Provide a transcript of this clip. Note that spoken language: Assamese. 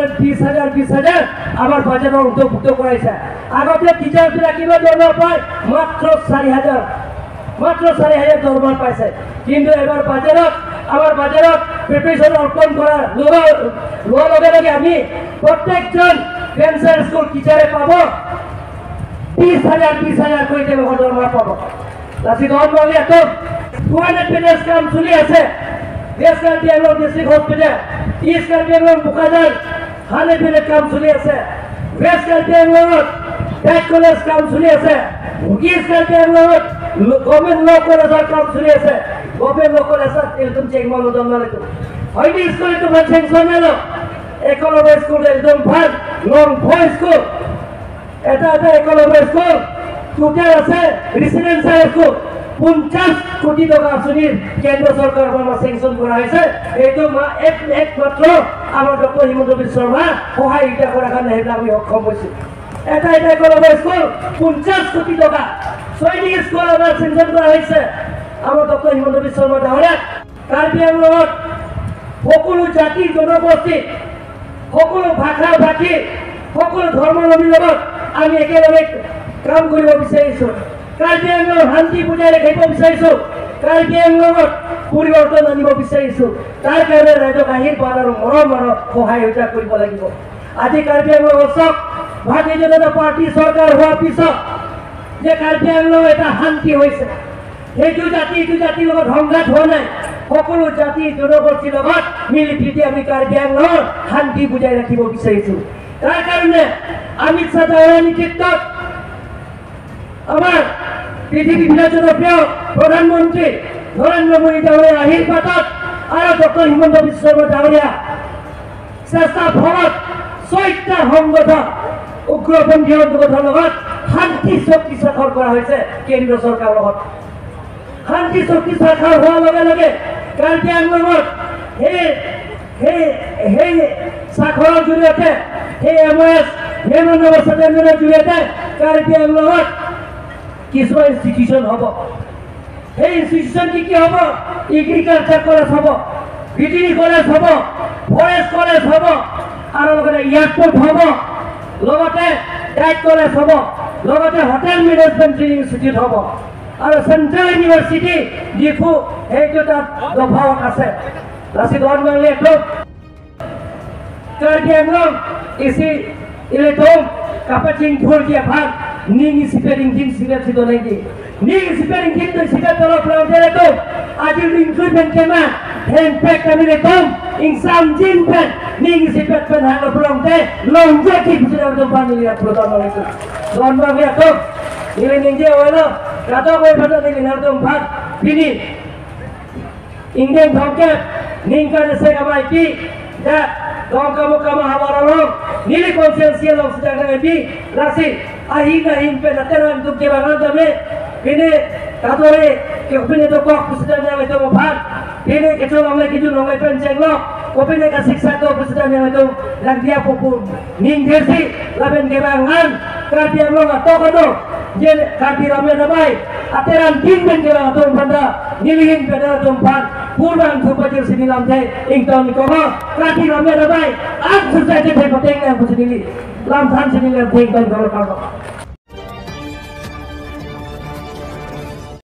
20,000 20,000 আমাৰ বাজেটৰ অন্তৰ্ভুক্ত কৰাইছে। আগতে টিচাৰ্ছবিলাক কিমান দৰমহা পায়? মাত্ৰ 4,000, মাত্ৰ 4,000 দৰমহা পাইছে। কিন্তু এবাৰ বাজেটত, আমাৰ বাজেটত প্ৰিপেৰেশ্যন অৰ্পণ কৰাৰ লোৱাৰ লগে লগে আমি প্ৰত্যেকজন পেঞ্চন স্কুল টিচাৰে পাব 20,000 20,000 কৰি তেওঁলোকৰ দৰমহা পাব। লাচিত 200 পেজেছ কাম চলি আছে। West Karbi Anglong district hospital, East Karbi Anglong Bokajan 100 bed কাম চলি আছে। ৱেষ্ট কাৰ্বি আংলঙত টেক কলেজ কাম চলি আছে। ইষ্ট কাৰ্বি আংলঙত গভৰ্ণমেণ্ট ল কলেজৰ কাম চলি আছে। গভৰ্ণমেণ্ট ল কলেজত একদম চেংমা হয়তো স্কুল তোমাৰ চেংচন একলব্য স্কুল একদম ভাল লং স্কুল, এটা এটা একলব্য স্কুল টোটেল আছে ৰেচিডেঞ্চিয়েল স্কুল 50 কোটি টকা আঁচনিৰ কেন্দ্ৰ চৰকাৰৰ পৰা আমাৰ চেংচন কৰা হৈছে। এইটো একমাত্ৰ আমাৰ ডক্টৰ হিমন্ত বিশ্ব শৰ্মা সহায়িতা কৰাৰ কাৰণে সেইবিলাক আমি সক্ষম হৈছোঁ। এটা এটা একলব্য স্কুল 50 কোটি টকা, সৈনিক স্কুল আমাৰ চেংচন কৰা হৈছে আমাৰ ডক্টৰ হিমন্ত বিশ্ব শৰ্মা ডাঙৰীয়াক। কাৰ্বি আংলঙত সকলো জাতি জনগোষ্ঠী, সকলো ভাষা ভাষী, সকলো ধৰ্মাৱলম্বীৰ লগত আমি একেলগে কাম কৰিব বিচাৰিছোঁ। কাৰ্বি আংলঙৰ শান্তি বজাই ৰাখিব বিচাৰিছোঁ। কাৰ্বি আংলঙত পৰিৱৰ্তন আনিব বিচাৰিছোঁ। তাৰ কাৰণে ৰাইজক আশীৰ্বাদ আৰু মৰম আৰু সহায় কৰিব লাগিব। আজি কাৰ্বি আংলঙত চাওক, ভাৰতীয় জনতা পাৰ্টী চৰকাৰ হোৱাৰ পিছত যে কাৰ্বি আংলং এটা শান্তি হৈছে, সেইটো জাতি ইটো জাতিৰ লগত সংঘাত হোৱা নাই। সকলো জাতি জনগোষ্ঠীৰ লগত মিলি প্ৰীতি আমি কাৰ্বি আংলঙৰ শান্তি বজাই ৰাখিব বিচাৰিছোঁ। তাৰ কাৰণে অমিত শ্বাহ ডাঙৰীয়াৰ নেতৃত্বত আমাৰ পৃথিৱীৰ জনপ্ৰিয় প্ৰধানমন্ত্ৰী নৰেন্দ্ৰ মোদী ডাঙৰীয়া আশীৰ্বাদত আৰু ডক্টৰ হিমন্ত বিশ্ব শৰ্মা ডাঙৰীয়া চেষ্টাৰ ফলত 6টা সংগঠন, উগ্ৰপন্থী সংগঠনৰ লগত শান্তি চুক্তি স্বাক্ষৰ কৰা হৈছে কেন্দ্ৰীয় চৰকাৰৰ লগত। শান্তি চুক্তি স্বাক্ষৰ হোৱাৰ লগে লগে কাৰ্বি আংলঙত সেই সেই সেই স্বাক্ষৰৰ জৰিয়তে, সেই M O' S memorandum of ছেটেলমেণ্টৰ জৰিয়তে কাৰ্বি আংলঙত কিছুমান ইনষ্টিটিউশ্যন হ'ব। সেই ইনষ্টিটিউশ্যন কি কি হ'ব? এগ্ৰিকালচাৰ কলেজ হ'ব, ভেটেৰিনেৰী কলেজ হ'ব, ফৰেষ্ট কলেজ হ'ব, আৰু লগতে এয়াৰপৰ্ট হ'ব, লগতে ডাইট কলেজ হ'ব, লগতে হোটেল মেনেজমেণ্ট ট্ৰেইনিং ইনষ্টিটিউট হ'ব, আৰু চেণ্ট্ৰেল ইউনিভাৰ্চিটি ডিফু সেইটো তাত দফাৱত আছে। লাচিত একদম কাৰ্বি আংলং এচি ইলেটম কাপাচিং ধুৰ ভাগ ning siparing din sipat sito lagi ning siparing din to sipat tolo plang tele to aji ring chui pen kema hen pek kami le tom ing sam jin pen ning sipat pen hang plang te long je ki sudah to pan ni ya proton lagi don bang ya to ni ning je wala kata koi pada ni har tom bhag bini Indian thongke ning ka se kamai ki da dong kamu kamu hawaralong nili konsensial long sedang bi lasi ahi na himpe na teran duk ke bangan dame bini katore ke opine to kok sedang yang itu bhag bini kecu long le keju long le pen cheng lo opine ka siksa to sedang yang itu lang dia popu ning desi laben ke bangan karbi long atau kono jen karbi rame dabai ateran din ben ke bangan tom banda nilihin pada tom bhan purang thupajir sini lam the ing ton ko karbi rame dabai ak society the poteng na sini lam than sini lam the ing ton ko.